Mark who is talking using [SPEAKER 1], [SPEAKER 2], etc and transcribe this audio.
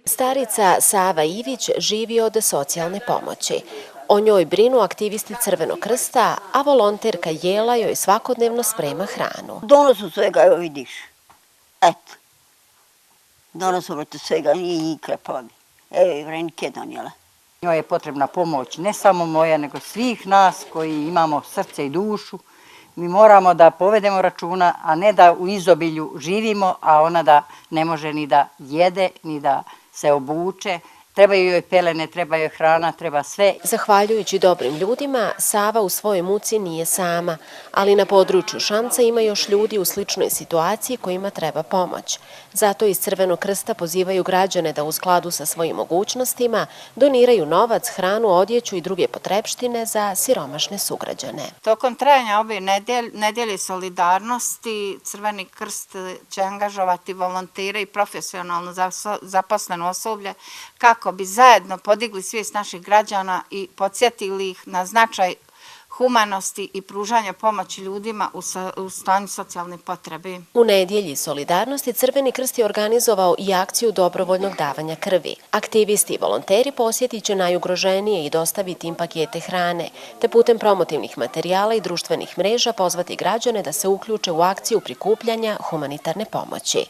[SPEAKER 1] Starica Sava Ivić živi od socijalne pomoći. O njoj brinu aktivisti Crvenog krsta, a volonterka Jela joj svakodnevno sprema hranu.
[SPEAKER 2] Donosu svega, evo vidiš. Eto. Donosu vrte svega, i krepovi. Evo i Vrenike donijela.
[SPEAKER 3] Njoj je potrebna pomoć, ne samo moja, nego svih nas koji imamo srce i dušu. Mi moramo da povedemo računa, a ne da u izobilju živimo, a ona da ne može ni da jede, ni da se obuče. Trebaju joj pelene, treba joj hrana, treba sve.
[SPEAKER 1] Zahvaljujući dobrim ljudima, Sava u svojoj muci nije sama, ali na području Šamca ima još ljudi u sličnoj situaciji kojima treba pomoć. Zato iz Crvenog krsta pozivaju građane da u skladu sa svojim mogućnostima doniraju novac, hranu, odjeću i druge potrepštine za siromašne sugrađane.
[SPEAKER 4] Tokom trajanja ove nedelje solidarnosti Crveni krst će angažovati volontere i profesionalno zaposleno osoblje kako bi zajedno podigli svijest naših građana i podsjetili ih na značaj humanosti i pružanja pomoći ljudima u stanju socijalne potrebe.
[SPEAKER 1] U nedjelji solidarnosti Crveni krst je organizovao i akciju dobrovoljnog davanja krvi. Aktivisti i volonteri posjetit će najugroženije i dostaviti im pakete hrane, te putem promotivnih materijala i društvenih mreža pozvati građane da se uključe u akciju prikupljanja humanitarne pomoći.